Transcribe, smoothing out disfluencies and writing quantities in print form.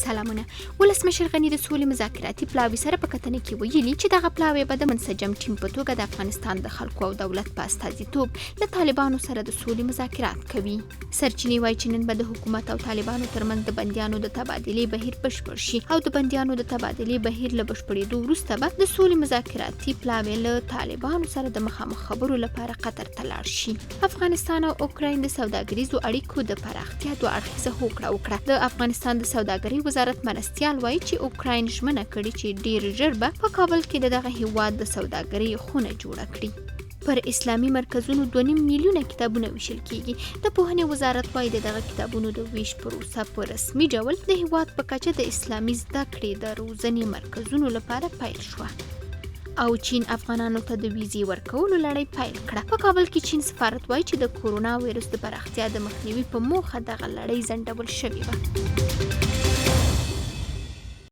سلامونه. ولسمشر غني د سولې مذاکراتي پلاوي سره په کتنه کې ویلي چې دغه پلاوی به د منسجم ټیم په توګه د افغانستان د خلکو او دولت په استازیتوب له طالبانو سره د سولې مذاکرات کوي. سرچینې وایي چې نن به د حکومت او طالبانو ترمنځ د بندیانو د تبادلې بهیر بشپړ شي او د بندیانو د تبادلې بهیر له بشپړېدو وروسته به د سولې مذاکراتي پلاوی له طالبانو سره د مخامخ خبرو لپاره قطر ته لاړ شي. افغانستان او اوکراین د سوداګریزو اړیکو د پراختیا دوه اړخیزه هوکړه وکړه. د افغانستان د سوداګرۍ وزارت مرستیال وایي چې اوکراین ژمنه کړې چې ډیر ژر به په کابل کې د دغه هیواد د سوداګرۍ خونه جوړه کړي. پر اسلامي مرکزونو 2.5 میلیونه کتابونه ویشل کیږي. د پوهنې وزارت وایي د دغه کتابونو د ویش پروسه په رسمي ډول د هیواد په کچه د اسلامي زده کړې د روزنې مرکزونو لپاره پیل شوه. او چین افغانانو ته د ویزې ورکولو لړۍ پیل کړه. په کابل کې چین سفارت وایي چې د کورونا ویروس د پراختیا د مخنیوي په موخه دغه لړۍ ځنډول شوې وه.